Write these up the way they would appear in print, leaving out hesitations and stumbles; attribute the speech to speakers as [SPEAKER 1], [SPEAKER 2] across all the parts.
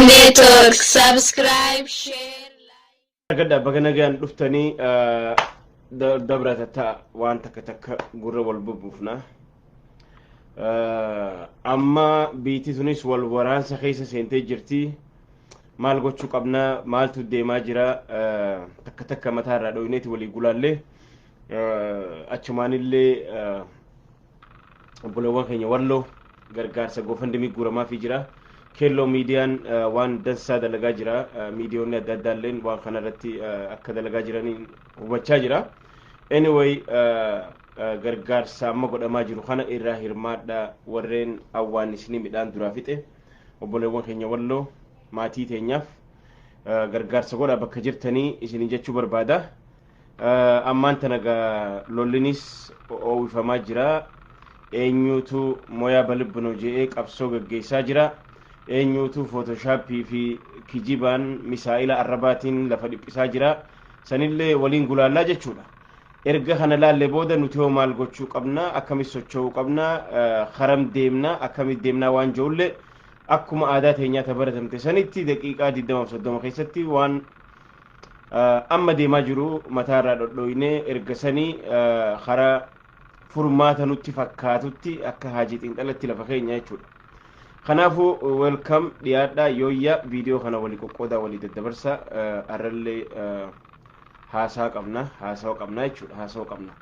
[SPEAKER 1] Network. Subscribe, share, like.
[SPEAKER 2] Argadha, baga nagaan dhuftanii. Dabra ta'a, waan takka takka gurra wal bubbuufna. Amma biitti tunis wal waraansa keessa seentee jirti. Maal gochuu qabna? Maaltu deemaa jira? Takka takka mataa irraa dho'ineeti walii gulaallee, achumaanillee obboleewwan keenya Walloo gargaarsa GoFundMe guuramaafii jira. Keelloo Miidiyaan waan dansaa dalagaa jira. Miidiyoonni adda addaa illeen waan kana irratti akka dalagaa jiraniin hubachaa jira. Anyway, gargaarsa amma godhamaa jiru kana irraa hirmaadha. Warreen awwaannisni midhaan duraa fixe, obboleewwan keenya Walloo, maatii teenyaaf gargaarsa godha bakka jirtanii isinin jechuu barbaada. Ammaan tana lollinis oowwifamaa jira. Eenyuutu moyaa balibbanoo je'ee qabsoo gaggeessaa jira? Eenyuutu Photoshopii fi kijibaan misaa'ila arrabaatiin lafa dhiphisaa jira? Sanillee waliin gulaallaa jechuudha. Erga kana laallee booda nuti hoo maal gochuu qabna? Akkamit socho'uu qabna? Karam deemna? Akkamit deemnaa? Waan jiruullee akkuma aadaa teenyaa ta baratamte sanitti daqiiqaa 20-30 keessatti waan amma deemaa jiru mataarraa dhodhoyne, erga sanii karaa furmaata nutti fakkaatutti akka haajii xiinxalatti lafa keenya jechuudha. Kanaafuu welcome, dhiyaadhaa, yooyya. Viidiyoo kana walii qoqqoodaa, walii daddabarsa. Arrallee haasaa qabna, haasawa qabna jechuudha, haasawa qabna.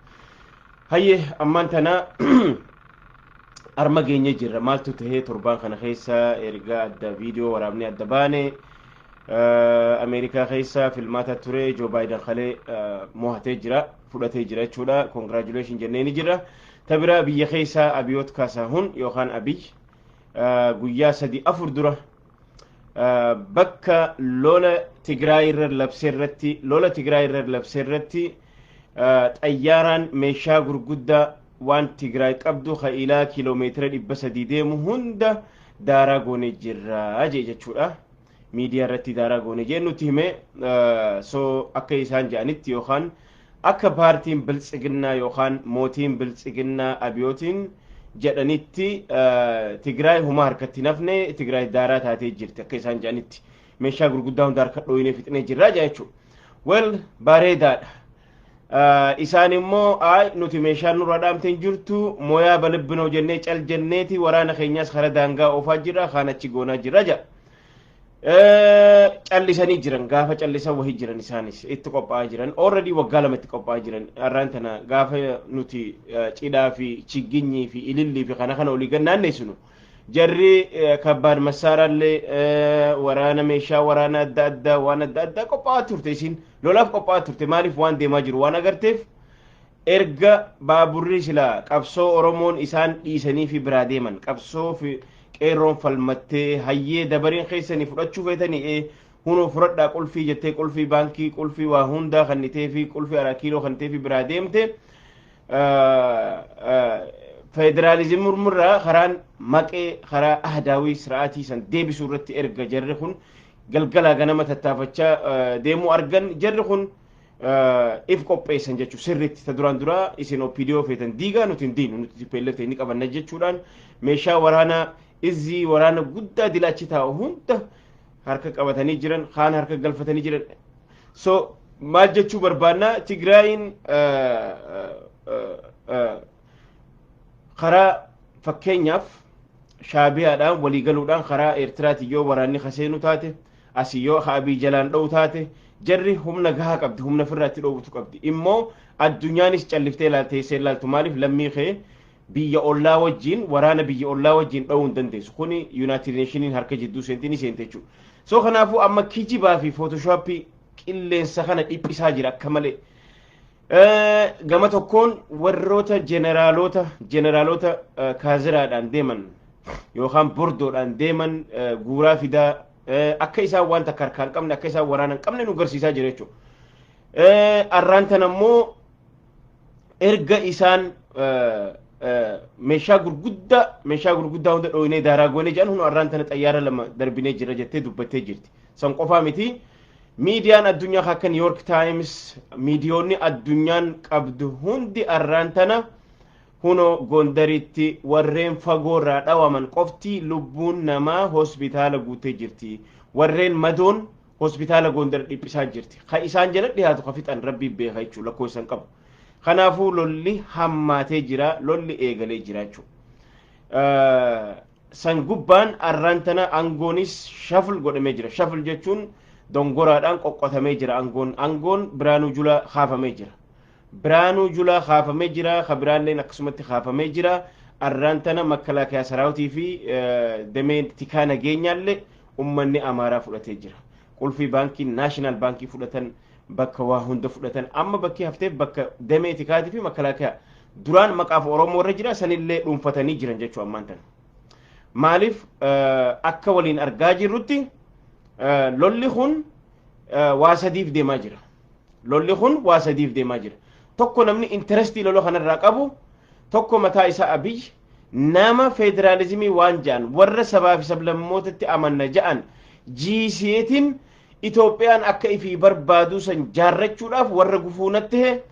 [SPEAKER 2] Hayyee, ammaan tana arma geenye jirra. Maaltu tahee torbaan kana keessa erga adda viidiyoo waraabnee adda baane? Ameerikaa keessa filmaata ture. Joo Baayidan kalee mo'atee jira, fudhatee jira jechuudha. Congratulation jennee ni jira. Tabira biyya keessa Abiyoot Kaasaahun yookaan Abiy guyyaa 3-4 dura bakka lola Tigraay irra labsee irratti, lola Tigraay irra labsee irratti, xayyaaraan meeshaa gurguddaa waan Tigraay qabdu ka ilaa kiiloomeetira 300 deemu hunda daaraa goonee jirra jee jechuudha. Miidiyaa irratti daaraa goone jee nutti hime. So akka isaan jedhanitti yookaan akka paartiin Biltsiginnaa yookaan mootiin Biltsiginnaa Abiyootiin jedhanitti, Tigraay humaa harkatti nafne, Tigraay daaraa taatee jirti. Akka isaan jedhanitti meeshaa gurguddaa hunda harka dhooyinee fixnee jirraa jechuudha. Well, bareedaadha. Isaan immoo ay nuti meeshaan nurraa dhaamteen jirtu, mooyaa balibbinoo jennee cal jenneeti, waraana keenyaas kara daangaa oofaa jirra, kaan achi goonaa jirra jedha. Callisanii jiran. Gaafa callisan wahii jiran, isaanis itti qophaa'aa jiran. Already waggaa 2 itti qophaa'aa jiran. Har'aan tana gaafa nuti cidhaa fi chigginyii fi ilillii fi kana kana olii gannaanneessinu, jarri kabbaad massaaraallee waraana, meeshaa waraana adda addaa, waan adda addaa qophaa'aa turte. Isin lolaaf qophaa'aa turte. Maaliif? Waan deemaa jiru waan agarteef. Erga baaburri sila qabsoo Oromoon isaan dhiisanii fi biraa deeman, qabsoo fi qeerroon falmattee, hayyee dabareen keessanii fudhachuu feetanii, ee hunoo fudhadhaa qulfii jettee, qulfii baankii, qulfii waa hundaa kannitee fi qulfii araa kiiloo kannitee fi biraa deemte, federaalizimii murmurraa karaan maqee karaa ahdaawii siraatii san deebisuu irratti erga jarri kun galgalaa ganama tattaafachaa deemuu argan, jarri kun if qopheessan jechuun sirriitti. Ta duraan duraa isin OPDO feetan diigaa, nuti hin diinu, nuti TPLF ni qabanna jechuudhaan, meeshaa waraanaa izii waraana guddaa dila achi taa'u hunda harka qabatanii jiran, kaan harka galfatanii jiran. So maal jechuu barbaannaa? Tigraayin karaa fakkeenyaaf Shaabiyaadhaan waliigaluudhaan karaa Eertiraati yoo waraanni kaseenu taate, asii yoo Abiy jalaan dha'u taate, jarri humna gahaa qabdi, humna ofirraatti dhoowwutu qabdi. Immoo addunyaanis calliftee ilaaltee ilaaltu. Maaliif? Lammii kee biyya ollaa wajjin, waraana biyya ollaa wajjin dha'uu hin dandeessu. Kuni United Nationiin harka jidduu seentii ni seente jechuudha. So kanaafuu amma kijibaa fi Photoshopii qilleensa kana dhiphisaa jira akka malee. Gama tokkoon warroota jeneraalota kaaziraadhaan deeman yookaan bordoodhaan deeman guuraa fidaa, akka isaan waan takka harkaan qabne, akka isaan waraana hin qabne nu garsiisaa jira jechuudha. Arraan tan ammoo erga isaan meeshaa gurguddaa hunda dhooynee daaraa goonee jedhan, hun arraan tana xayyaara lama darbinee jira jettee dubbattee jirti. San qofaa miti. Miidiyaan addunyaa akka New York Times, miidiyoonni addunyaan qabdu hundi arraan tana hunoo Gondaritti warreen fagoorraa dhawaman qofti lubbuun namaa hospitaala guutee jirti. Warreen madoon hospitaala Gondar dhiphisaa jirti. Ka isaan jala dhiyaatu ka fixan Rabbii beeka jechuudha, lakkoofsan qabu. Kanaafuu lolli hammaatee jira, lolli eegalee jira jechuudha. San gubbaan arraan tana aangoonis shuffle godhamee jira. Shuffle jechuun dongoraadhaan qoqqotamee jira aangoon. Aangoon Biraanuu Julaa kaafamee jira. Biraanuu Julaa kaafamee jira. Ka biraalleen akkasumatti kaafamee jira. Arraan tana makalaakiyaa saraawutii fi damee tikaa nageenyaallee ummanni Amaaraa fudhatee jira. Qulfii baankii, national baankii fudhatan, bakka waa hunda fudhatan. Amma bakki hafteef bakka damee tikaatii fi makalaakiyaa duraan maqaaf Oromoo irra jira, sanillee dhuunfatanii jiran jechuu ammaan tana. Maaliif, akka waliin argaa jirrutti lolli kun waa sadiif deemaa jira. Lolli kun waa sadiif deemaa jira. Tokko, namni interestii lola kanarraa qabu tokko mataa isaa Abiy, nama federaalizimii waan ja'an, warra sabaa fi sablammootatti amanna ja'an jiisiyeetiin Itoophiyaan akka ifii barbaaduu san jaarrachuudhaaf warra gufuu natti ta'e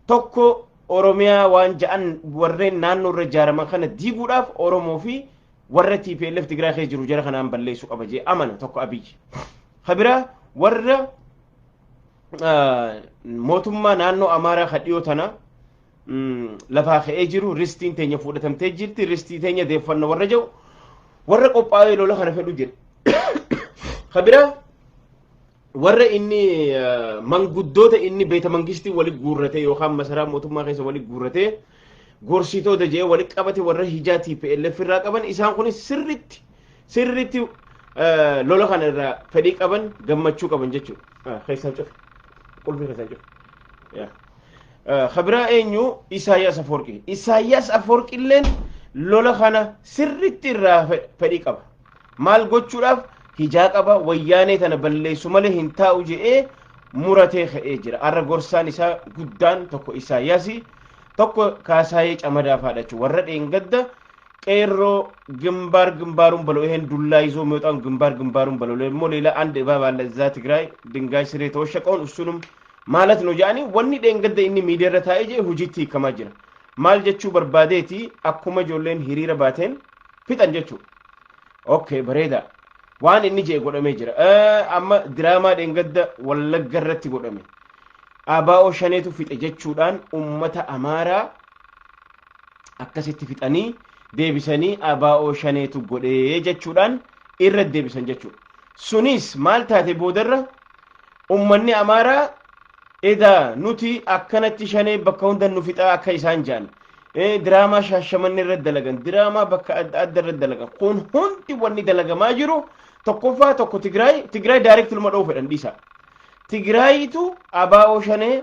[SPEAKER 2] tokko, Oromiyaa waan ja'an warreen naannoo irra ijaaraman kana diiguudhaaf Oromoo fi warra TPLF Tigraay keessa jiru jara kanaan balleessuu qaba jee amana tokko Abiyyi. Kabiraa, warra mootummaa naannoo Amaaraa ka dhiyoo tana lafaa ka'ee jiru, ristiin teenya fudhatamtee jirti, ristii teenya deeffanna warra jedhu, warra qophaa'ee lola kana fedhu jira. Kabiraa, warra inni manguddoota inni beeta mangistii wali guurrate yookaan masaraa mootummaa keessa wali guurrate, gorsitoota jee wali qabate, warra hijaa TPLF irraa qaban, isaan kunis sirritti sirritti lola kana irraa fedhii qaban, gammachuu qaban jechuudha. Keessaan cufe. Qulfii keessaan cufe. Kabiraa eenyu? Isaayyaas Afoorqi. Isaayyaas Afoorqi illeen lola kana sirritti irraa fedhii qaba. Maal gochuudhaaf hijaa qaba? Wayyaanee tana balleessu malee hin taa'u je'ee muratee ka'ee jira. Har'a gorsaan isaa guddaan tokko Isaayyaasi, tokko Kaasaayee Camadaa fa'aadha jechuudha. Warra dheengadda qeerroo ግንባር ግንባሩን በለው፣ ይሄን ዱላ ይዞ የሚወጣውን ግንባር ግንባሩን በለው፣ ደግሞ ሌላ አንድ እባብ አለ እዛ ትግራይ ድንጋይ ስር የተወሸቀውን እሱንም ማለት ነው jedhanii wanni dheengadda inni miidiyaa taa'ee jee hojiitti hiikamaa jira. Maal jechuu barbaadeeti? Akkuma ijoolleen hiriira baateen fixan jechuudha. Okay, bareeda. Waan inni jee godhamee jira. Amma diraamaa dheengadda Wallagga irratti godhame. Abaa'oo Shaneetu fixe jechuudhaan ummata Amaaraa akkasitti fixanii deebisanii Abaa'oo Shaneetu godhee jechuudhaan irra deebisan jechuudha. Sunis maal taate? Boodarra ummanni Amaaraa edaa nuti akkanatti Shanee bakka hunda nu fixaa akka isaan jedhan, diraamaa Shaashamanni irra dalagan, diraamaa bakka adda adda irra dalagan kun hundi wanni dalagamaa jiru tokkoffaa tokko Tigraay direct luma dha'uu fedhan dhiisa. Tigraayitu Abaa'oo Shanee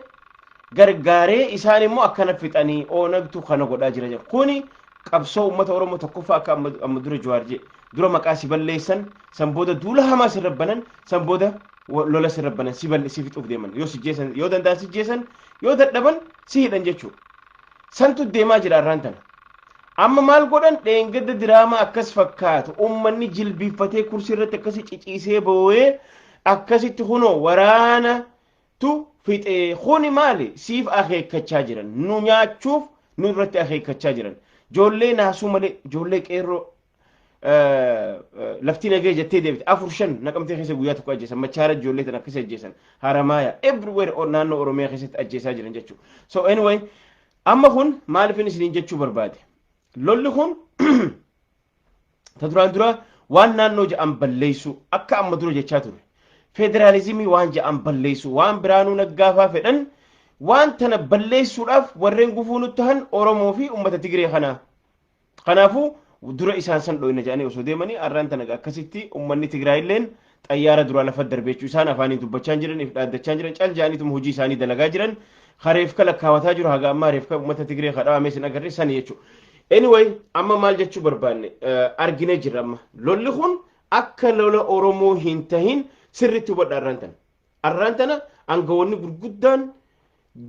[SPEAKER 2] gargaaree isaan immoo akkana fixanii Oonagtu kana godhaa jira jedha. Kuni qabsoo uummata Oromoo tokkoffaa akka amma dura Jawaar jedhe, dura maqaa si balleessan, san booda duula hamaa si rabbanan, san booda lola si rabbanan, si balle si fixuuf deeman, yoo si jeesan, yoo danda'an si jeesan, yoo dadhaban si hidhan jechuudha. Santu deemaa jira arraan tana. Amma maal godhan? Dheengadda diraamaa akkas fakkaatu uummanni jilbiiffatee kursii irratti akkasi ciciisee boo'ee akkasitti kunoo waraana tu fixee. Kuni maali? Siif akeekkachaa jiran, nu nyaachuuf nu irratti akeekkachaa jiran. Ijoollee naasuu malee, ijoollee qeerroo lafti nagee jettee deebite afur shan Naqamtee keessa guyyaa tokko ajjeesan, Machaara ijoollee tan akkasii ajjeesan, Haramaaya, everywhere naannoo Oromiyaa keessatti ajjeesaa jiran jechuudha. So anyway, amma kun maaliifin isiniin jechuu barbaade? Lolli kun ta duraan dura waan naannoo jedhan balleessu, akka amma dura jechaa ture. Federaalizimii waan jedhan balleessu, waan Biraanuu Naggaafaa fedhan, waan tana balleessuudhaaf warreen gufuu nutti tahan Oromoo fi uummata Tigree kanaa. Kanaafuu dura isaan san dhoyna jedhanii osoo deemanii har'aan tana akkasitti uummanni Tigraay illeen xayyaara duraa lafa darbe jechuu. Isaan afaaniin dubbachaa jiran, if dhaaddachaa jiran, cal jedhaniituma hojii isaanii dalagaa jiran, hareefka lakkaawataa jiru. Haga ammaa reefka uummata Tigree kadhaamee sin agarre sani jechuudha. Anyway, amma maal jechuu barbaanne? Arginee jirra, amma lolli kun akka lola Oromoo hin tahin sirriitti hubadha arraan tana. Arraan tana aangawoonni gurguddaan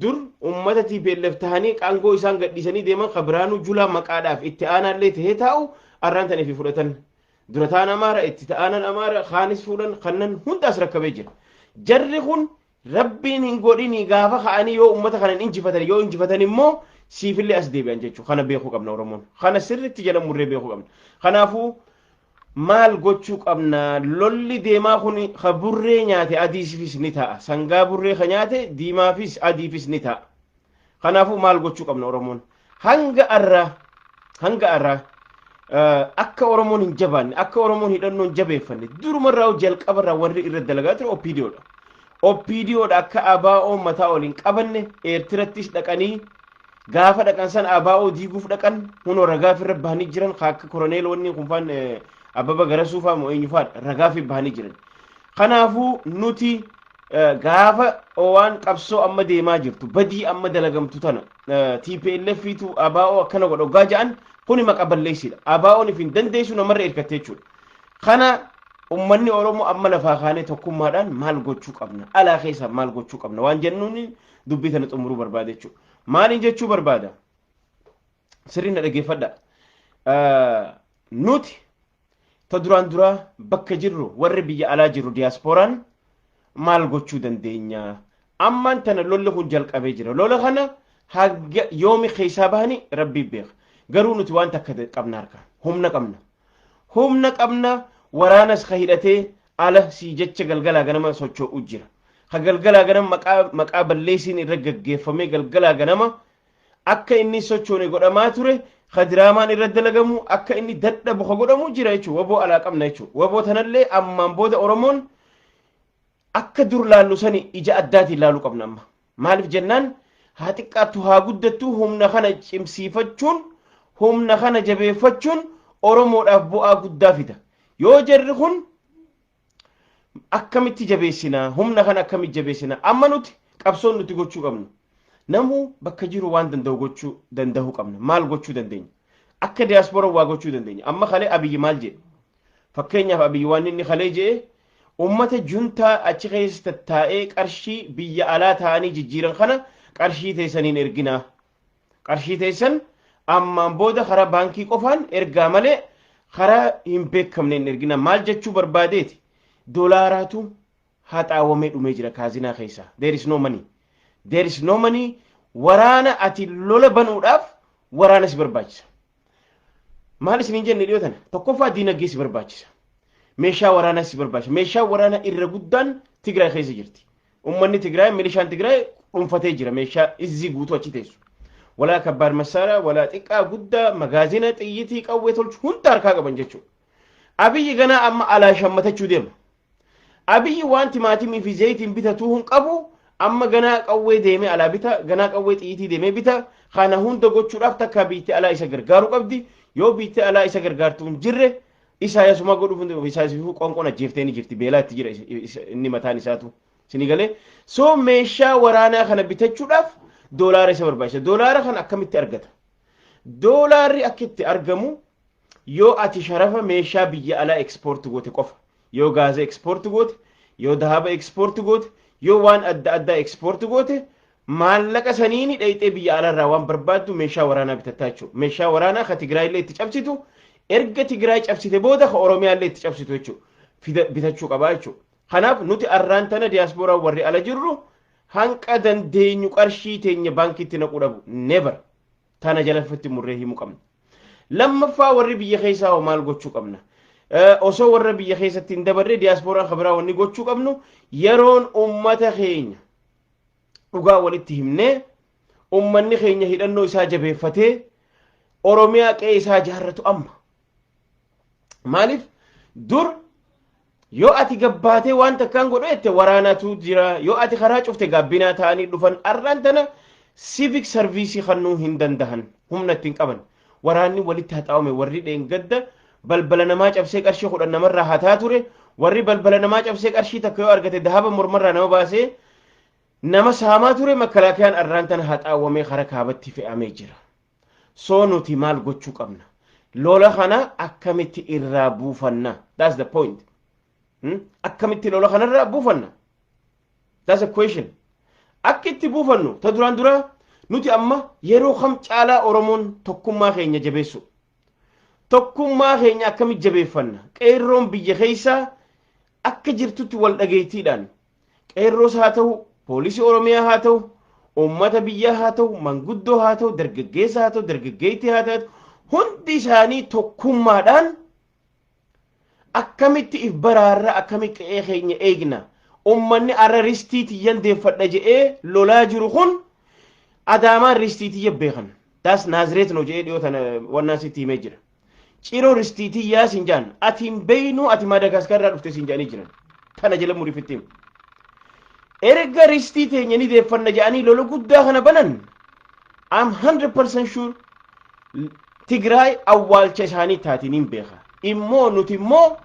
[SPEAKER 2] dur uummata TPLF tahanii qaangoo isaan gadhiisanii deeman, ka Biraanuu Julaa maqaadhaaf itti aanaallee tahee taa'u, arraan tana ifi fudhatan. Dura ta'an Amaara, itti ta'aanan Amaara, kaanis fuudhan, kannan hundaas rakkabee jira. Jarri kun Rabbiin hin godhini gaafa ka'anii yoo uummata kana hin injifatan, yoo injifatan immoo siifillee as deebi'an jechuudha. Kana beekuu qabna Oromoon. Kana sirriitti jala murree beekuu qabna. Kanaafuu Maal gochuu qabna? Lolli deemaa kun ka burree nyaate adiifis ni ta'a. Sangaa burree ka nyaate diimaafis adiifis ni ta'a. Kanaafuu maal gochuu qabna Oromoon? Hanga arraa akka Oromoon hin jabaanne, akka Oromoon hidhannoo hin jabeeffanne durumarraa jalqabarraa warri irra dalagaa ture OPDOdha. OPDOdha. Akka ABO mataa ol hin qabanne Eertirattis dhaqanii, gaafa dhaqan san ABO diiguuf dhaqan. Hunoo ragaaf irra bahanii jiran. Akka koroneel wanni kun faan Abbaba Garasuu faa moo eenyu faadha, ragaaf bahanii jiran. Kanaafuu nuti gaafa waan qabsoo amma deemaa jirtu, badii amma dalagamtu tana, TPLF tu ABO akkana godha hoggaa ja'an, kuni maqa balleessidha. ABO'n if hin dandeessu, namarra hirkatte jechuudha. Kana ummanni Oromoo amma lafaa kaanee tokkummaadhaan maal gochuu qabna? Alaa keessaa maal gochuu qabna? Waan jennuun dubbii tana xumuruu barbaada jechuudha. Maaliin jechuu barbaada? Sirrii na dhaggeeffadha. Nuti ta duraan duraa bakka jirru, warri biyya alaa jirru, diyaaspooraan maal gochuu dandeenya? Ammaan tana lolli kun jalqabee jira. Lola kana haga yoomi keessaa bahanii Rabbii beeka. Garuu nuti waan takka qabna harka. Humna qabna. Humna qabna. Waraanas ka hidhatee ala sii jecha galgalaa ganama socho'u jira. Ka galgalaa ganama maqaa balleessiin irra gaggeeffamee galgalaa ganama akka inni sochoone godhamaa ture, ka diraamaan irra dalagamu, akka inni dadhabu ka godhamu jira jechuudha. Waboo alaa qabna jechuudha. Waboo tanallee ammaan booda Oromoon akka dur laallu sani ija addaatiin laaluu qabna amma. Maaliif jennaan, haa xiqqaattu haa guddattu, humna kana cimsiifachuun, humna kana jabeeffachuun Oromoodhaaf bu'aa guddaa fida. Yoo jarri kun akkamitti jabeessinaa, humna kana akkamitti jabeessinaa? Amma nuti qabsoon nuti gochuu qabnu, namuu bakka jiru waan danda'u gochuu danda'uu qabna. Maal gochuu dandeenya? Akka diyaaspoora waa gochuu dandeenya. Amma kalee Abiyyi maal jedhe? Fakkeenyaaf, Abiyyi waan inni kalee jedhe, ummata juntaa achi keessa tattaa'ee qarshii biyya alaa ta'anii jijjiiran kana qarshii teessaniin erginaa. Qarshii teessan ammaan booda karaa baankii qofaan ergaa malee karaa hin beekamne hin ergina. Maal jechuu barbaadeeti? Doolaaraatu haxaawamee dhumee jira kaazinaa keessa. There is no money. There is no money. Waraana ati lola banuudhaaf waraana si barbaachisa. Maal isiniin jenne dhiyoo tana? Tokkoffaa diinagdee si barbaachisa. Meeshaa waraanaa si barbaachisa. Meeshaa waraanaa irra guddaan Tigraay keessa jirti. Uummanni Tigraay, milishaan Tigraay dhuunfatee jira meeshaa izzii guutuu achi teessu. Walaa kabbaar massaaraa, walaa xiqqaa guddaa, magaazina xiyyitii qawwee tolchu hunda harkaa qaban jechuudha. Abiyyi ganaa amma alaa shammatachuu deema. Abiyyi waan timaatimii fi zayitiin bitatuu hin qabu. Amma ganaa qawwee deemee alaa bita, ganaa qawwee xiyyitii deemee bita. Kana hunda gochuudhaaf takka biitti alaa isa gargaaruu qabdi. Yoo biitti alaa isa gargaartu hin jirre, Isaayasuma godhuuf Isaayasifuu qoonqoon ajjeeftee ni jirti. Beelaa itti jira inni mataan isaatu. Sini galee? So meeshaa waraanaa kana bitachuudhaaf doolaara isa barbaachisa. Doolaara kana akkamitti argata? Doolaarri akka itti argamu yoo ati sharafa meeshaa biyya alaa export goote qofa. Yoo gaaza export goote, yoo dahaba export goote, yoo waan adda addaa export goote, maallaqa saniini dhayxee biyya alaarraa waan barbaaddu meeshaa waraanaa bitattaa jechuudha. Meeshaa waraanaa ka Tigraay illee itti cabsitu, erga Tigraay cabsite booda ka Oromiyaa illee itti cabsitu jechuudha. Fida bitachuu qabaa jechuudha. Kanaaf nuti arraan tana diyaaspooraa warri ala jirru hanqa dandeenyu qarshii teenya baankiitti naquu dhabu. Never. Tana jalatti murree himuu qabna. Lammaffaa, warri biyya keessaa hoo maal gochuu qabna? Osoo warra biyya keessatti hin dabarre, diyaasporaan kan biraa wanni gochuu qabnu, yeroon ummata keenya dhugaa walitti himnee ummanni keenya hidhannoo isaa jabeeffatee Oromiyaa qe'ee isaa jaarratu amma. Maaliif, dur yoo ati gabbaatee waan takkaan godhu jette waraanatu jira, yoo ati karaa cufte gaabbinaa ta'anii dhufan. Arraan tana civic service kannuu hin dandahan, humna ittiin qaban. Waraanni walitti haxaawame, warri dheengadda balbala namaa cabsee qarshii 10 namarraa hataa ture, warri balbala namaa cabsee qarshii takka yoo argate dahaba mormarraa nama baasee nama saamaa ture, makkalaakayaan arraan tana haxaawamee kara kaabatti fe'amee jira. So nuti maal gochuu qabna? Lola kana akkamitti irraa buufanna? That's the point. Akkamitti lola kanarraa buufanna? That's a question. Akka itti buufannu, ta duraan dura nuti amma yeroo kam caalaa Oromoon tokkummaa keenya jabeessu. Tokkummaa keenya akkamitti jabeeffanna? Qeerroon biyya keessaa akka jirtutti wal dhageettiidhaan, qeerroos haa ta'u, poolisii Oromiyaa haa ta'u, uummata biyyaa haa ta'u, manguddoo haa ta'u, dargaggeessa haa ta'u, dargaggeettii haa ta'u, hundi isaanii tokkummaadhaan Akkamitti if baraarra? Akkamitti qe'ee keenya eegna? Ummanni arra ristii tiyyan deeffadha je'ee lolaa jiru kun Adaamaan ristii tiyya beekan. Taas Naazireet no je'ee dhiyoo tana wannaan sitti himee jira. Ciroo ristii tiyyaa sin jaan, ati hin beeynuu, ati Maadagaskar irraa dhufte sin jaanii jiran. Tana jala murifitti hima. Erga ristii teenya ni deeffanna jedhanii lola guddaa kana banan, I'm 100% sure Tigraay awwaalcha isaanii taatiin hin beeka. Immoo nuti immoo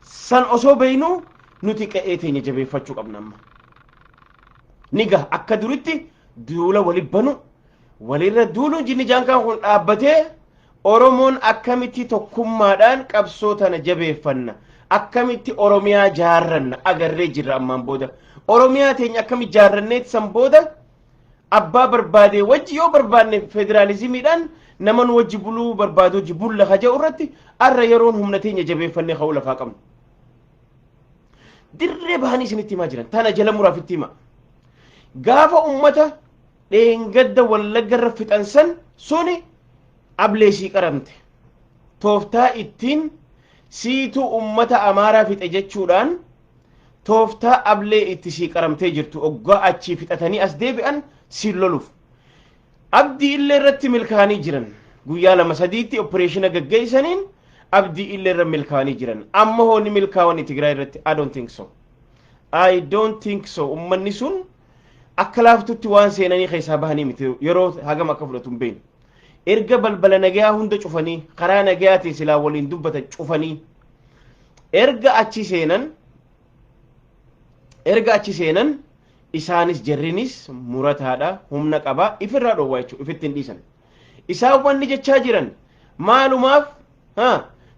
[SPEAKER 2] san osoo beeynuu nuti qe'ee teenya jabeeffachuu qabna amma. Ni gaha, akka duritti duula wali banu, walirra duuluun jinni jaankaan kun dhaabbatee, Oromoon akkamitti tokkummaadhaan qabsoo tana jabeeffanna, akkamitti Oromiyaa jaarranna agarree jirra. Ammaan booda Oromiyaa teenya akkamitti jaarranneet, san booda abbaa barbaade wajji yoo barbaanne federaalizimiidhaan nama nu wajji buluu barbaadu wajji bulla ka jedhu irratti arra yeroon humna teenya jabeeffannee ka'uu lafaa qabnu. Dirree bahanii isinitti himaa jiran tana jala muraaf itti hima. Gaafa ummata dheengadda Wallagga irra fixansan suni ablee sii qaramte. Tooftaa ittiin siitu ummata Amaaraa fixe jechuudhaan tooftaa ablee itti sii qaramtee jirtu, oggaa achii fixatanii as deebi'an siin loluuf. Abdii Illee irratti milkaa'anii jiran. Guyyaa lama sadiitti opereeshina gaggeessaniin Abdii Illee irra milkaa'anii jiran. Amma hoo ni milkaa'anii Tigraay irratti? I don't think so. I don't think so. Ummanni sun akka laaftutti waan seenanii keessaa bahanii miti, yeroo hagam akka fudhatu hin beeknu. Erga balbala nagayaa hunda cufanii, karaa nagayaatiin silaa waliin dubbatan cufanii, erga achi seenan isaanis jarrinis murataadha, humna qabaa ifirraa dhoowwaa jechuudha, ifitti hin dhiisan. Isaan wanni jechaa jiran maalumaaf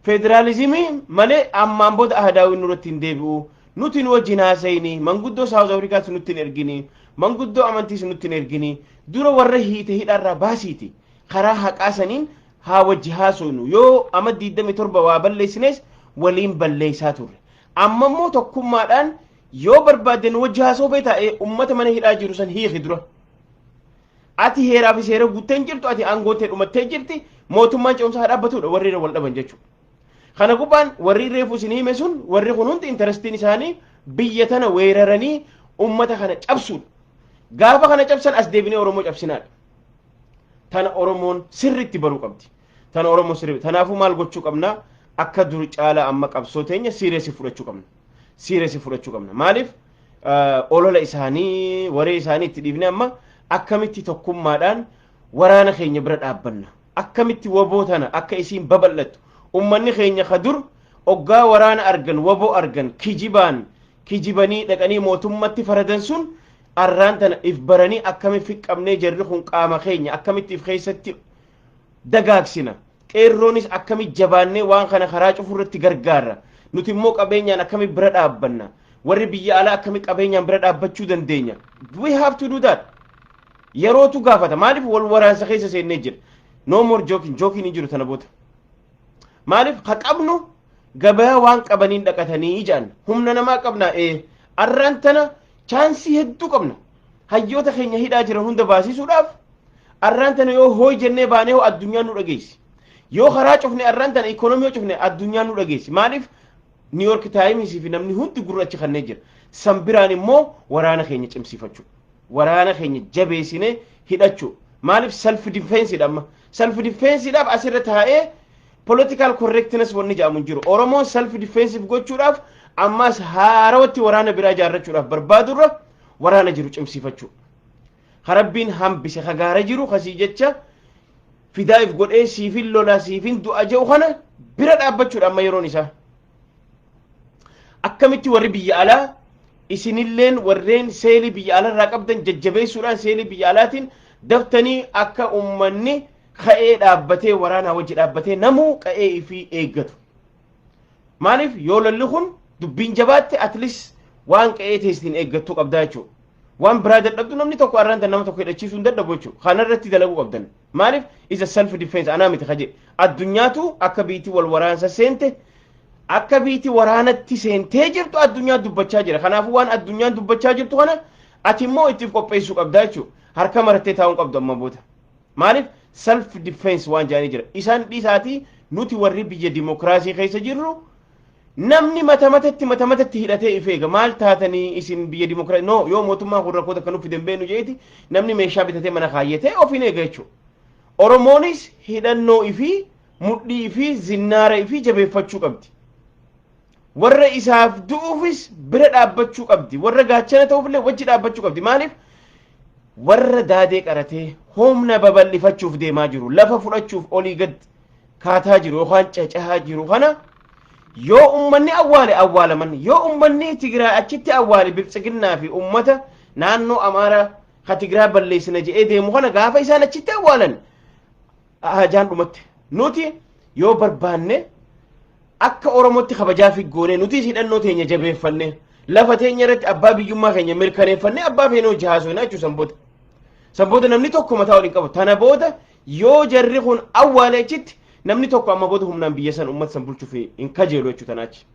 [SPEAKER 2] federaalizimii malee ammaan booda ahadaawwiin nurratti hin deebi'u. Nuti nu wajjin haasayini, manguddoo South Africaas nutti hin ergini, manguddoo amantiis nutti hin ergini, dura warra hiite hidharraa baasiiti karaa haqaa saniin haa wajji haasofnu. Yoo ama 27 waa balleessines waliin balleessaa turre, amma immoo tokkummaadhaan yoo barbaadde nu wajji haasoo feetaa, ummata mana hidhaa jiru san hiiki dura. Ati heeraa fi seera guuttee hin jirtu, ati aangoottee dhumattee jirti, mootummaan ce'umsaa haa dhaabbatudha warri irra wal dhaban jechuudha. Kana gubbaan warri reefu isin hime sun, warri kun hundi interestiin isaanii biyya tana weeraranii ummata kana cabsuudha. Gaafa kana cabsan as deebinee Oromoo cabsinaadha. Tana Oromoon sirriitti baruu qabdi. Tana Oromoon sirriitti. Kanaafuu maal gochuu qabna? Akka dur caala amma qabsoo teenya serious fudhachuu qabna. Serious fudhachuu qabna. Maaliif, olola isaanii, waree isaanii itti dhiifne, amma akkamitti tokkummaadhaan waraana keenya bira dhaabbanna? Akkamitti waboo tana akka isiin babal'attu, ummanni keenya ka dur oggaa waraana argan, waboo argan, kijibaan kijibanii dhaqanii mootummatti faradan sun arraan tana if baranii akkamitti fiqqabnee, jarri kun qaama keenya akkamitti if keessatti dagaagsina, qeerroonis akkamitti jabaannee waan kana karaa cufuu irratti gargaarra, nuti immoo qabeenyaan akkamitti bira dhaabbanna, warri biyya alaa akkamitti qabeenyaan bira dhaabbachuu dandeenya? We have to do that. Yerootu gaafata. Maaliif, wal waraansa keessa seennee jira. No more joking. Joking hin jiru tana booda. Maaliif, ka qabnu gabayaa waan qabaniin dhaqatanii ijaan humna namaa qabna. Ee, arraan tana chance hedduu qabna. Hayyoota keenya hidhaa jiran hunda baasisuudhaaf arraan tana yoo hooy jennee baanee hoo addunyaan nu dhageessi. Yoo karaa cufne, arraan tana ikonomii yoo cufne, addunyaan nu dhageessi. Maaliif, New York Times fi namni hundi gurra achi kannee jira. San biraan immoo waraana keenya cimsifachuu, waraana keenya jabeessine hidhachuu. Maaliif, self defense dha. Amma self defense dhaaf asirra taa'ee political correctness wanni jedhamu hin jiru. Oromoon self defensive gochuudhaaf ammas haarawatti waraana biraa ijaarrachuudhaaf barbaadurra waraana jiru cimsifachuu, harabbiin hambise kagaara jiru kasii jecha fidaa'if godhee siifin lolaa siifin du'a jedhu kana bira dhaabbachuudha amma yeroon isaa. Akkamitti warri biyya alaa isinilleen warreen seelii biyya alaarraa qabdan jajjabeessuudhaan, seelii biyya alaatiin daftanii akka ummanni ka'ee dhaabbatee waraanaa wajji dhaabbatee namuu qa'ee ifii eeggatu. Maaliif, yoo lolli kun dubbiin jabaatte, at least waan qa'ee teestiin eeggattuu qabdaa jechuudha. Waan biraa dadhabdu, namni tokko arraan nama tokko hidhachiisuu hin dadhabu jechuudha. Kanarratti dalaguu qabdan. Maaliif, isa self defense anaa miti kaje. Addunyaatu akka biitii wal waraansa seente, akka biitii waraanatti seentee jirtu addunyaa dubbachaa jira. Kanaafuu waan addunyaan dubbachaa jirtu kana ati immoo ittiif qopheessuu qabdaa jechuudha. Harka marattee taa'uu qabdu amma booda. Maaliif, self defense waan jedhanii jira. Isaan dhiisaatii nuti warri biyya dimokiraasii keessa jirru Namni mata matatti mata matatti hidhatee if eega. Maal taatanii isin biyya dimokiraasii? No, yoo mootummaan kun rakkoo takka nuuf fide hin beeknu jeeti namni meeshaa bitatee mana kaayyatee ofiin eega jechuudha. Oromoonis hidhannoo ifii, mudhii ifii, zinnaara ifii jabeeffachuu qabdi. Warra isaaf du'uufis bira dhaabbachuu qabdi. Warra gaachana ta'uufillee wajji dhaabbachuu qabdi. Maaliif? Warra daadee qaratee humna babal'ifachuuf deemaa jiru, lafa fudhachuuf olii gad kaataa jiru yookaan cacahaa jiru kana yoo ummanni awwaale awwaalaman, yoo ummanni Tigraay achitti awwaale, Biltsiginnaa fi ummata naannoo Amaaraa ka Tigraay balleessina jedhee deemu kana gaafa isaan achitti awwaalan hajaan dhumatti. Nuti yoo barbaanne akka Oromootti kabajaa fi goonee nutis hidhannoo teenya jabeeffanne, lafa teenya irratti abbaa biyyummaa keenya mirkaneeffanne, abbaa feenoo jahaasoo jechuun sanboota. Sanboota namni tokko mataa waliin qabu. Tana booda yoo jarri kun awwaale achitti, namni tokko amma booda humnaan biyya san, uummata san bulchuuf hin kajeelu jechuu tanaachi.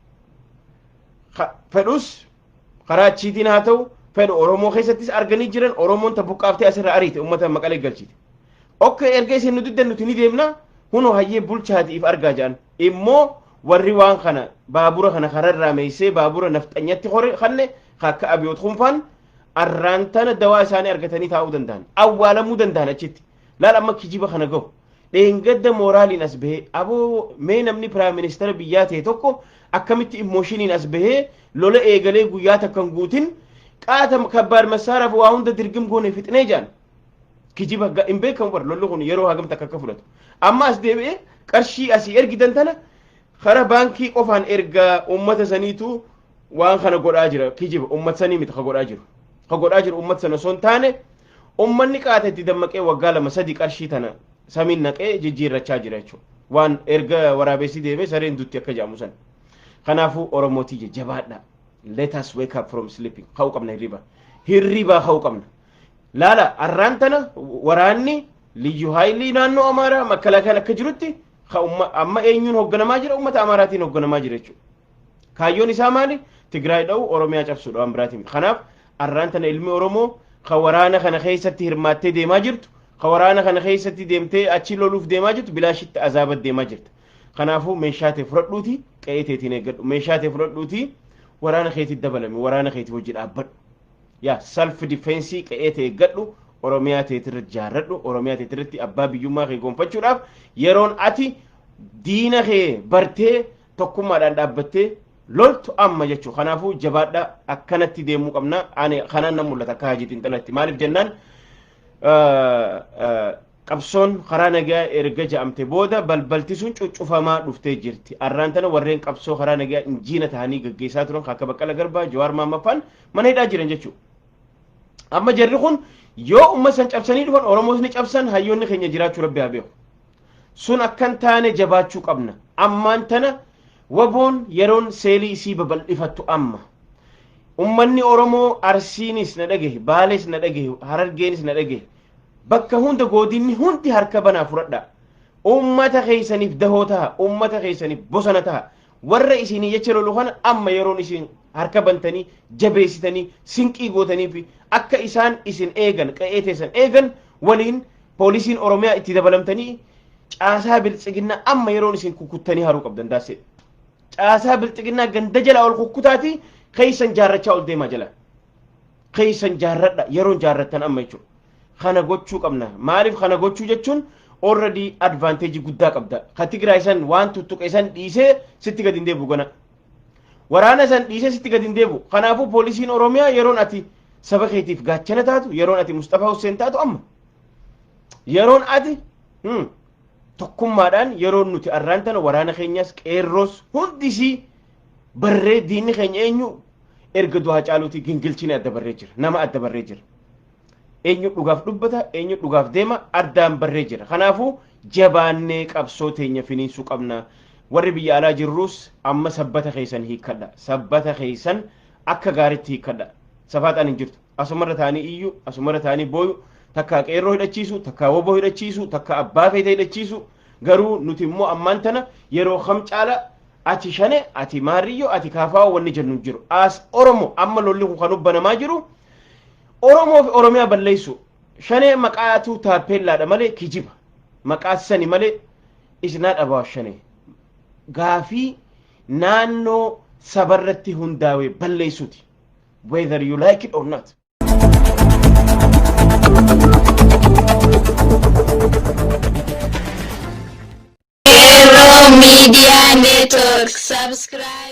[SPEAKER 2] Fedhus karaa achiitiin haa ta'u, fedhu Oromoo keessattis arganii jiran. Oromoon ta buqqaaftee asirra ariite, uummata Maqalee galchite. Okke, erga isin nu diddan nuti ni deemna, hunoo hayyee bulchaatiif argaa jedhan. Immoo warri waan kana baabura kana kararraa meessee baabura nafxanyatti hore kanne akka Abiyoot Kunfaan arraan tana dawaa isaanii argatanii taa'uu danda'an, awwaalamuu danda'an achitti. Laal amma kijiba kana gahu. Dheengadda mooraaliin as bahee, aboo, mee namni prime minister biyyaa ta'e tokko akkamitti emotioniin as bahee lola eegalee guyyaa takkan guutin qaata kabbaad massaaraaf waa hunda dirgim goone fixnee jedhan? Kijiba hin beekamu bara lolli kun yeroo hagam takka akka fudhatu. Amma as deebi'ee qarshii asii ergitan tana karaa baankii qofaan ergaa, uummata saniitu waan kana godhaa jira. Kijiba, uummata sanii miti ka godhaa jiru. Ka godhaa jiru uummata sana osoo hin taane, uummanni qaata itti dammaqee waggaa 2 3 qarshii tana samiin naqee jijjiirrachaa jira jechuudha. Waan erga waraabessi deemee sareen dutti akka jedhamu san. Kanaafuu Oromootii jajjabaadha. Let us wake up from sleeping. Ka'uu qabna hirriba. Hirribaa ka'uu qabna. Laala, arraan tana waraanni liyyu haayilii naannoo Amaaraa makalaakaan akka jirutti amma eenyuun hoogganamaa jira? Uummata Amaaraatiin hoogganamaa jira jechuudha. Kaayyoon isaa maali? Tigraay dha'u, Oromiyaa cabsuudha, waan biraatiin. Kanaaf arraan tana ilmi Oromoo ka waraana kana keessatti hirmaattee deemaa jirtu, ka waraana kana keessatti deemtee achi loluuf deemaa jirtu, bilaashitti azaaba deemaa jirta. Kanaafuu meeshaa ta'e fudhadhuuti qe'ee teetiin eeggadhu. Meeshaa ta'e fudhadhuuti waraana keetii dabalami, waraana keetii hojii dhaabbadhu. Yaa self defense, qe'ee ta'e eeggadhu, Oromiyaa teetirratti jaarradhu, Oromiyaa teetirratti abbaa biyyummaa kee gonfachuudhaaf yeroon ati diina kee bartee tokkummaadhaan dhaabbattee loltu amma jechuudha. Kanaafuu jabaadha, akkanatti deemuu qabna. Ani kanaan nan mul'ata akka hajii xiinxalatti. Maaliif jennaan, qabsoon karaa nagaa erga ja'amte booda balbalti sun cuccufamaa dhuftee jirti. Arraan tana warreen qabsoo karaa nagaa injiina ta'anii gaggeessaa turan akka Baqqala Garbaa, Jawaar Maammaffaan mana hidhaa jiran jechuudha. Amma jarri kun yoo uummata san cabsanii dhufan, Oromoos ni cabsan, hayyoonni keenya jiraachuu Rabbi haa beeku. Sun akkan taane jabaachuu qabna. Ammaan tana waboon yeroon seelii isii babal'ifattu amma. Ummanni Oromoo Arsiinis na dhagahe, Baalees na dhagahe, Harargeenis na dhagahe. Bakka hunda godinni hundi harka banaa fudhadha. Ummata keessaniif dahoo taha, ummata keessaniif bosona taha. Warra isinii jecha lolu kana amma yeroon isin harka bantanii jabeessitanii sinqii gootanii fi akka isaan isin eegan, qe'ee teessan eegan, waliin poolisiin Oromiyaa itti dabalamtanii caasaa Biltsiginnaa amma yeroon isin kukkuttanii haruu qabdan daasee. Caasaa Biltsiginnaa ganda jala ol kukkutaati keessan jaarrachaa ol deemaa jala. Keessan jaarradha, yeroon jaarrattan amma jechuudha. Kana gochuu qabna. Maaliif kana gochuu jechuun already advantage guddaa qabda. Ka Tigraay san waan tuttuqe san dhiisee sitti gadi hin deebi'u gana. Waraana san dhiisee sitti gadi hin deebi'u. Kanaafuu poolisiin Oromiyaa yeroon ati saba keetiif gaachana taatu, yeroon ati Mustafaa Hussein taatu amma. Yeroon ati tokkummaadhaan, yeroon nuti arraan tana waraana keenyas qeerroos hundisii barree, diinni keenya eenyu erga du'aa caaluuti gingilchine adda barree jira. Nama adda barree jira. Eenyu dhugaaf dubbata, eenyu dhugaaf deema addaan barree jira. Kanaafuu jabaannee qabsoo teenya finiinsuu qabna. Warri biyya alaa jirrus amma sabbata keessan hiikkadha. Sabbata keessan akka gaariitti hiikkadha. Safaaxaan hin jirtu. Asumarra ta'anii iyyu, asumarra ta'anii booyu, takkaa qeerroo hidhachiisu, takkaa woboo hidhachiisu, takkaa abbaa feete hidhachiisu. Garuu nuti immoo ammaan tana yeroo kam caala ati shane, ati maarriyyoo, ati kaafaa wanni jennu hin jiru. As Oromo amma lolli kun kan hubbanamaa jiru Oromoo fi Oromiyaa balleessu. Shanee maqaatu taappeellaadha malee kijiba. Maqaa sani malee isnaa dhabaa shanee. Gaafii Naannoo sabarratti hundaa'e balleessuuti. Whether you like it or not.
[SPEAKER 1] Qeerroo Media Network. Subscribe.